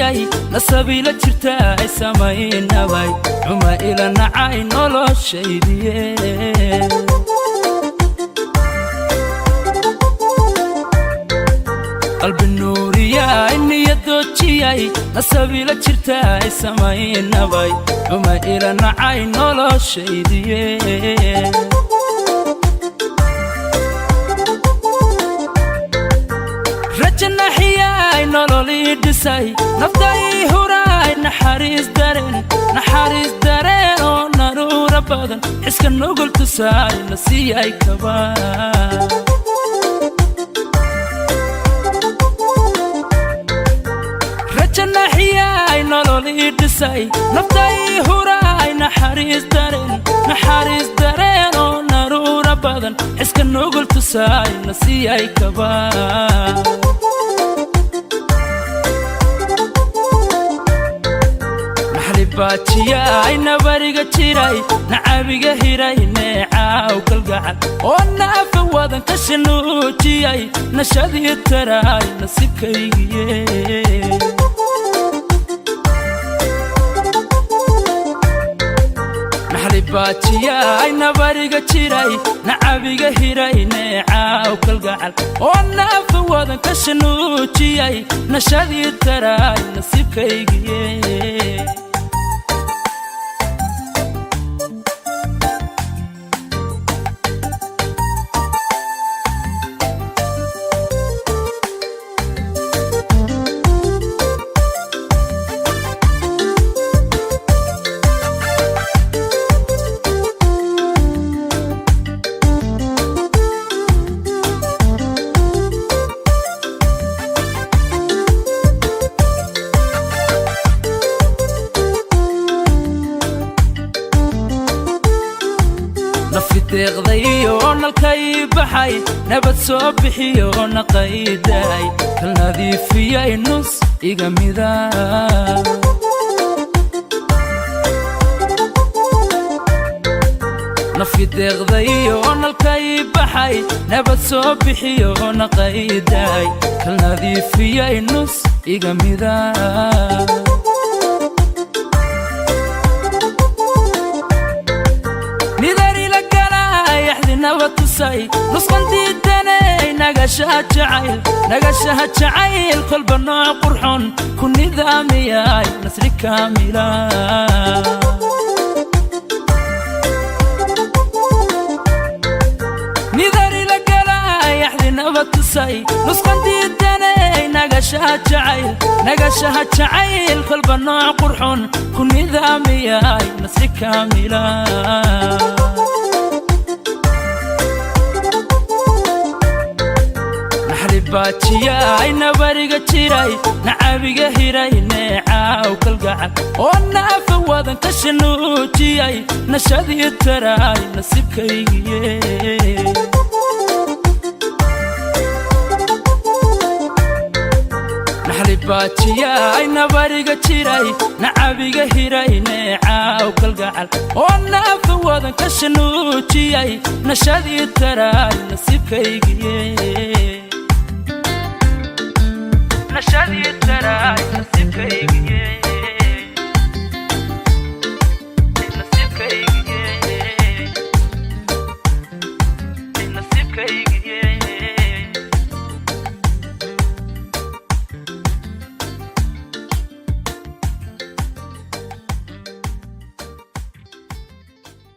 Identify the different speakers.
Speaker 1: Doojiyay nasabiila jirta ay samaynabay xuma ila nacay noloshaydiye. Qalbi nuuriyay, niyadoojiyay, nasabiila jirta ay samaynabay xuma ila nacay noloshaydiye. Rajanaxiyay, nololii dhisay, naftai huraay, naxariis dareen, naxariis dareen oo naruura badan, xiska nugul tusaay na siiyay kaba. Rajanaxiyay, nololii dhisay, naftai huraay, naxariis dareen, naxariis dareen oo naruura badan, xiska nugul tusaay na siiyay kaba. Baajiyay nabariga jiray, nacabiga hiray, neecaaw kalgacal oo naafa wadan ka shanuujiyay, nashadii taraay nasiibkaygiye. Baajiyay nabariga jiray, nacabiga hiray, neecaaw kalgacal oo naafa wadan ka shanuujiyay, nashadii taraay nasiibkaygiye. Nafi deeqday oo nalkay baxay, nabad soo bixiyo naqaydaay, kal nadiifiyay nus iga mida. Nafi deeqday oo nalkay baxay, nabad soo bixiyo naqaydaay, kal nadiifiyay nus iga mida. Nidarila galaayaxdinaba tusay, nusqan diidanay, nagashaha jacayl, nagashaha jacayl, kolba nooc qurxon ku nidaamiyay, nasri kaamila. Nidarila galaayaxdinaba tusay, nusqan diidanay, nagashaha jacayl, nagashaha jacayl, kolba nooc qurxon ku nidaamiyay, nasri kaamila. Baajiyay nabariga jiray, nacabiga hiray, neecaaw kalgacal oo naafa wadan ka shanuujiyay, nashadii taraay nasiibkaygiye. Baajiyay nabariga jiray, nacabiga hiray, neecaaw kalgacal oo naafa wadan ka shanuujiyay, nashadii taraay nasiibkaygiye. Nashadii taraay nasiibkaygiye.